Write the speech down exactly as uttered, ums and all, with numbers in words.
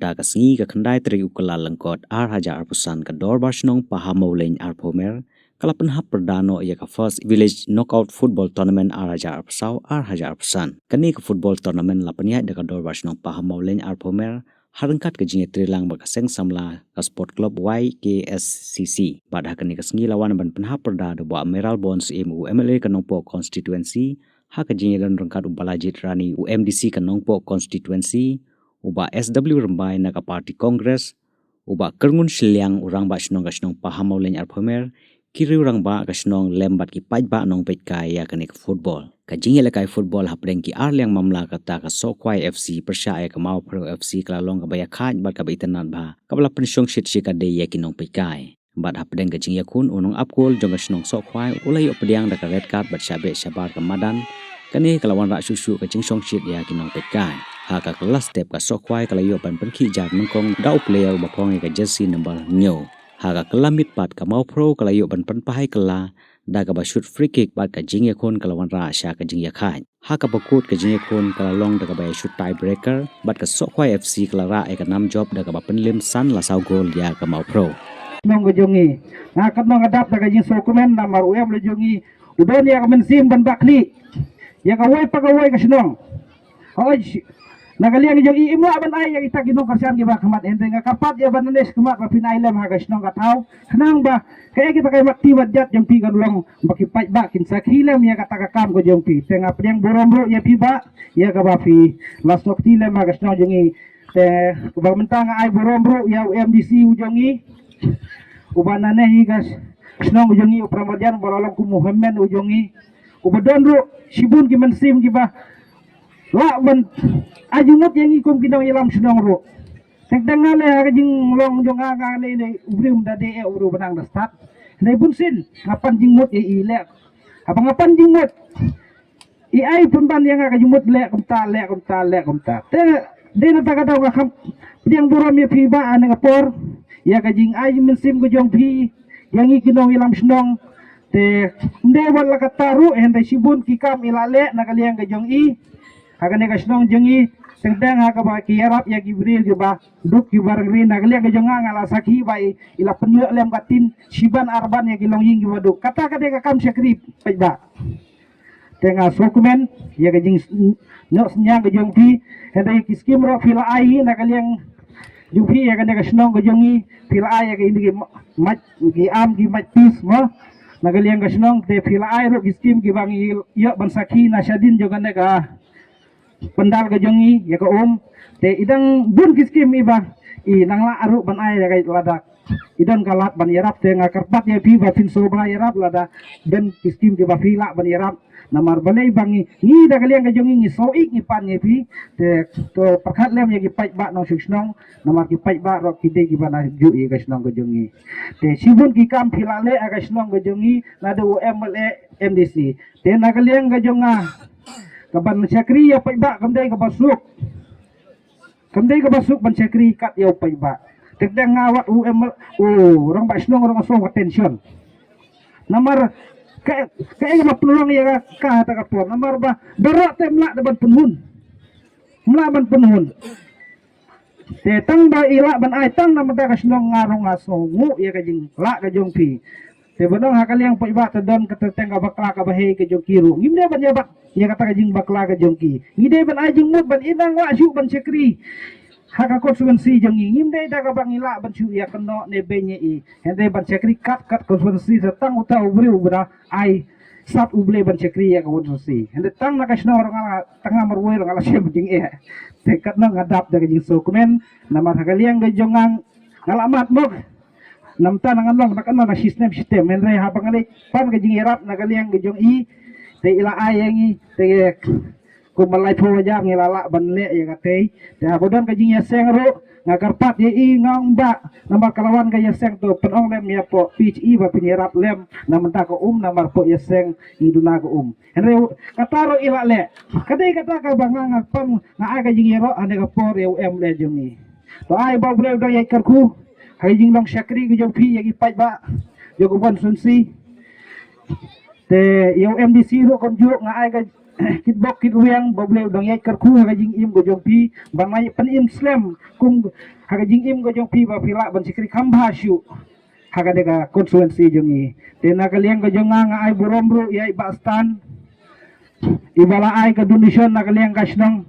kata ka sngi ka khyndai tarik u Kyllalyngkot ar hajar arphew san ka Dorbar Shnong Pahammawlein Arphew Mer ka la pynhap pyrda noh ïa ka First Village Knockout Football Tournament ar hajar arphew saw ar hajar arphew san. Kane ka football tournament la pynïaid da ka Dorbar Shnong Pahammawlein Arphew Mer ha ryngkat ka jingïatreilang bad ka seng samla ka Sport Club Y K S C C. Bad ha kane ka sngi la wan ban pynhap pyrda da u Bah Mayralborn Syiem, u M L A ka Nongpoh Constituency, ha ka jingïadon ryngkat u Balajied Rani, u M D C ka Nongpoh Constituency, u Bah S W Rymbai na ka party Congress, u Bah Kyrngun Shylliang, u Rangbah Shnong ka shnong Pahammawlein Arphew Mer, ki riew rangbah ka shnong lem bad ki paidbah nongpeitkai ïa kane ka football. Ka jingïalehkai football hapdeng ki ar liang mamla kata ka Sohkhwai F C pyrshah ïa ka Mawphrew F C ka la long kaba ïakhaid bad kaba itynnad bha, kaba la pynshongshit shikatdei ïa ki nongpeitkai. Bad hapdeng ka jingïakhun, u nongap kol jong ka shnong Sohkhwai u la ïoh pdiang da ka red card bad shah beh shabar ka madan. Kane ka la wanrah shuh shuh ka jingshongshit ïa ki nongpeitkai. Ha ka kylla step ka Sohkhwai ka la ïoh ban pynkhih jar nyngkong da u player uba phong ïa ka jersey number hynñiew. Ha ka kylla miet pat ka Mawphrew ka la ïoh ban pynpahai kylla da kaba shoot free kick bad ka jingïakhun ka la wanrah sha ka jingïakhaid. Ha kaba kut ka jingïakhun ka la long da kaba ïa shoot tie breaker bad ka Sohkhwai F C ka la rah ïa ka nam jop da kaba pynliem san la saw gol ïa ka Mawphrew. Nong ka jong i. Nga kat nong adap da ka jingsngewkmen namar u em la jong i u don ïa ka mynsiem ban bakni ïa kawei pa kawei ka shnong. Hoi, na ka liang jong i im lah ban ai ïa kita ki nongkyrshan kiba khmat, hynrei nga kyrpad ïa ban nang khmat ba phin ai lem ha ka shnong ka thaw. Khnang ba kaei kita ka mat ti mat jat jong phi kan long ba ki paidbah kin sakhi lem ïa kata ka kam ka jong phi. Te nga pdiang burom ruh ïa phi bah ïa kaba phi la sngewkti lem ha ka shnong jong i. Te kaba mynta nga ai burom ruh ïa u M D C u jong i, uba nangne hi ka shnong u jong i, u Pramodian, uba la long kum u hynmen u jong i, uba don ruh shibun ki mynsiem kiba lah ban ai jingmut ïa ngi kum ki nongïalam shnong ruh. Teng teng nga leh ha ka jinglong jong nga, nga leh leh u briew um da dei eh u briew ba nang da stad. Hynrei bunsien nga pan jingmut ïa i leh. Haba nga pan jingmut, i ai pynban ïa nga ka jingmut leh kumta, leh kumta, leh kumta. Te dei na kata ka daw nga kham pdiang burom ïa phi bah ha kane ka por ïa ka jingai mynsiem ka jong phi ïa ngi ki nongïalam shnong. Te ym dei wat la katta ruh, hynrei shibun ki kam i la leh na ka liang ka jong i ha kane ka shnong jong i. Teng teng ha kaba ki ïarap ïa ki briew kiba duk kiba rangri, na ka liang ka jong nga nga la sakhi ba i, i la pynïoh lem ka tin shiban arban ïa ki longïing kiba duk. Kata ka dei ka kam shakri paidbah. Te nga sngewkmen ïa ka jingnoh synñiang ka jong phi. Hynrei ki skim ruh phi la ai hi na ka liang jong phi ïa kane ka shnong ka jong i, phi la ai ïa ka, ïa ki ma-, mach, ki am, ki mach pis mo na ka liang ka shnong. Te phi la ai ruh ki skim kiba ngi ïoh ban sakhi na shadien jong kane ka pandal ka jong i ïa ka um. Te i dang bun ki skim iba i nang lah ruh ban ai ïa ka lada i don ka lad ban ïarap. Te nga kyrpad ïa phi ba phin sngewbha ïarap lada don ki skim kiba phi lah ban ïarap. Namar balei ba ngi, ngi da ka liang ka jong i ngi sngewbha ngi pan ïa phi. Te to pyrkhat lem ïa ki paidbah nongshong shnong, namar ki paidbah ruh ki dei kiba na ju ïa ka shnong ka jong i. Te shibun ki kam phi la leh ha ka shnong ka jong i, naduh u M L A, M D C. Te na ka liang ka jong nga, ka ban shakri ïa paidbah kam dei kaba suk. Kam dei kaba suk ban shakri kat ïa u paidbah. Teng teng nga wat u em u rangbah shnong ruh nga sngew ka tension. Namar ka, kaei kaba pynlong ïa ka, ka ha kata ka por. Namar ba baroh te ym lah da ban pynhun. Ym lah ban pynhun. Te tang ba i lah ban ai tang na ka bynta ka shnong, nga ruh nga sngewnguh ïa ka jinglah ka jong phi. Te ba nang ha ka liang paidbah te don kata teng ka bakla kaba heh ka jong ki ruh. Ngim dei ban ïa bat ïa kata ka jingbakla ka jong ki. Ngi dei ban ai jingmut ban, i nang lah shuh ban shakri ha ka constituency jong ngi. Ngim dei da kaba ngi lah ban shu ïa kynnoh ne beiñ ïa i. Hynrei ban shakri kat kat constituency, te tang uta u briew uba da ai sap U Blei ban shakri ïa ka constituency. Hynrei tang na ka shnong ruh nga la, tang nga marwei ruh nga la shem jingeh. Te katno nga dap da ka jingsngewkmen namar ha ka liang ka jong nga, nga la mad mok. Namar ta ngan long na ka, na shi snem shi snem, hynrei haba nga leit pan ka jingïarap na ka liang ka jong i, te i la ai ïa ngi te kumba laiphew hajar ngi la lah ban leh ïa katei. Te haba don ka jingïaseng ruh nga kyrpad ïa i, nga ong bah, namar ka la wan ka ïaseng, to pynong lem ïa poh P H E ba phin ïarap lem na ka bynta ka um, namar poh ïaseng ngi duna ka um. Hynrei kata ruh i la leh. Ka dei kata kaba nga, nga pan, nga ai ka jingïaroh ha kane ka por ïa u M L A jong ngi. To ai ba u briew dang ïaid kyrkhu ha ka jinglong shakri ka jong phi ïa ki paidbah jong ka constituency. Te ïa u M D C ruh kumjuh nga ai ka, Kitbok kitwiang ba U Blei u dang ïaid kyrkhu ha ka jingim ka jong phi, ban ïai pynim slem kum ha ka jingim ka jong phi, ba phi lah ban shakri kham bha shuh ha kane ka constituency jong ngi. Te na ka liang ka jong nga, nga ai burom ruh ïa i Bah Stan, iba la ai ka donation na ka liang ka shnong,